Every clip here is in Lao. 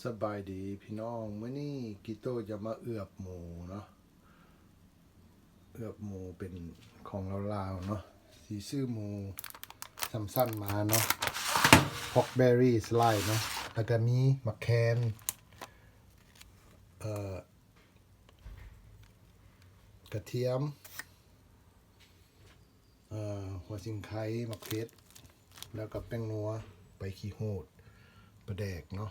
ສະບາຍດີພີ່ນ້ອງ, ມື້ນີ້ກີໂຕຈະມາເອືອບໝູເນາະ, ເອືອບໝູເປັນຂອງລາວໆເນາະ. ຊິຊື້ໝູສາມຊັ້ນມາເນາະ, ພອກແບຣີສະໄລເນາະ, ແລ້ວກະມີໝາກແຄນ ເອີ ກະທຽມ ເອີ ຫົວສີໄຄ, ໝາກເຜັດ, ແລ້ວກໍແປ້ງນົວ, ໃບຂີ້ຫູດ, ປາແດກເນາະ,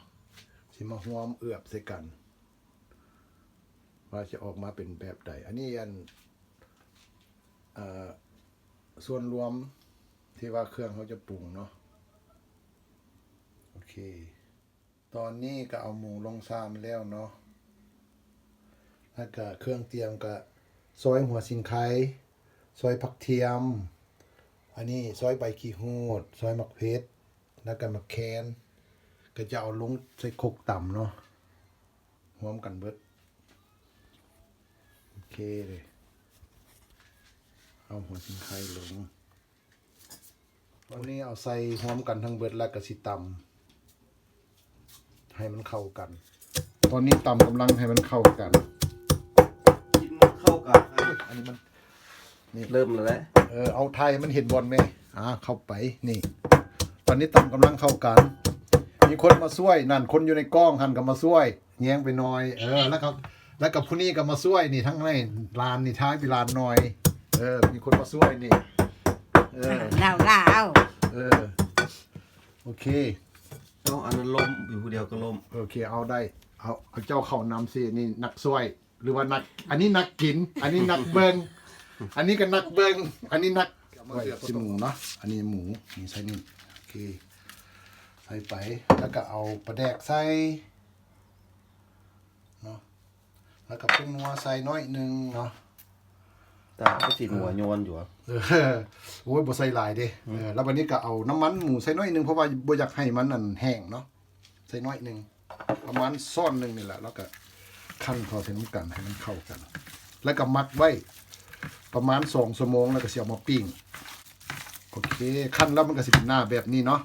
ຊິມາຮ່ວມເອືອບໃສ່ກັນ ວ່າຈະອອກມາເປັນແບບໃດ. ອັນນີ້ອັນ ເອີ ສ່ວນລວມທີ່ວ່າເຄື່ອງເຮົາຈະປຸງເນາະ. ໂອເຄ. ຕອນນີ້ກໍເອົາໝູລົງຊາມແລ້ວເນາະ, ແລ້ວກະເຄື່ອງຕຽມກະຊອຍຫົວສີໄຄ, ຊອຍຜັກທຽມ, ອັນນີ້ຊອຍໃບຂີ້ຫູດ, ຊອຍໝາກເຜັດ, ແລ້ວກະໝາກແຄນ, ກໍຈະເອົາລົງໃສ່ຄົກຕຳເນາະ, ຮວມກັນເບິດ. ໂອເຄເລີຍ, ເອົາຫົວສີໄຄລົງ. ຕອນນີ້ເອົາໃສ່ຮວມກັນທັງເບິດ ແລ້ວກໍຊິຕຳໃຫ້ມັນເຂົ້າກັນ. ຕອນນີ້ຕຳກຳລັງໃຫ້ມັນເຂົ້າກັນ. ກິນໝົດເຂົ້າກັນ. ອັນນີ້ມັນ ນີ້ ເລີ່ມແລ້ວແຫຼະ. ເອີ ເອົາຖ່າຍໃຫ້ມັນເຫັນບ່ອນແມ່. ອ່າ ເຂົ້າໄປ. ນີ້ ຕອນນີ້ຕຳກຳລັງເຂົ້າກັນ. ມີຄົນມາຊ່ວຍ. ນັ້ນ ຄົນຢູ່ໃນກ້ອງຫັ້ນກໍມາຊ່ວຍ. ແຍງໄປໜ່ອຍ. ເອີ ແລ້ວກໍ ແລ້ວກໍຜູ້ນີ້ກໍມາຊ່ວຍນີ້ ທັງໃນຫຼານນີ້ ທ້າຍໄປຫຼານໜ່ອຍ. ເອີ ມີຄົນມາຊ່ວຍນີ້. ເອີ ລາວລາວ. ເອີ ໂອເຄ. ເຈົ້າ ອັນນັ້ນລົ້ມ ຢູ່ຜູ້ດຽວກໍລົ້ມ. ໂອເຄ ເອົາໄດ້. ເອົາ ເອົາເຈົ້າເຂົ້ານຳຊິ. ນີ້ນັກຊ່ວຍ ຫຼືວ່ານັກ ອັນນີ້ນັກກິນ ອັນນີ້ນັກເບິ່ງ ອັນນີ້ກໍນັກເບິ່ງ ອັນນີ້ນັກ ໄວ້ຊິໝູເນາະ. ອັນນີ້ໝູ ນີ້ໃສ່ນີ້. ໂອເຄ ໃສ່ໄປ ແລ້ວກໍເອົາປາແດກໃສ່ເນາະ. ແລ້ວກໍເປັນນົວໃສ່ໜ້ອຍໜຶ່ງເນາະ. ຕາກໍຊິນົວຍ້ອນຢູ່. ເອີ ໂອ້ຍ ບໍ່ໃສ່ຫຼາຍເດ້. ອືມ ເອີ ແລ້ວບັດນີ້ກໍເອົານ້ຳມັນໝູໃສ່ໜ້ອຍໜຶ່ງ ເພາະວ່າບໍ່ຢາກໃຫ້ມັນ ອັນ ແຫ້ງເນາະ. ໃສ່ໜ້ອຍໜຶ່ງ ປະມານຊ້ອນໜຶ່ງນີ້ແຫຼະ. ແລ້ວກໍຄັ້ນເຂົ້າໃສ່ນຳກັນ ໃຫ້ມັນເຂົ້າກັນ ແລ້ວກໍໝັກໄວ້ປະມານສອງຊົ່ວໂມງ ແລ້ວກໍຊິເອົາມາປີ້ງ. ໂອເຄ ຄັ້ນແລ້ວມັນກໍຊິເປັນໜ້າແບບນີ້ເນາະ.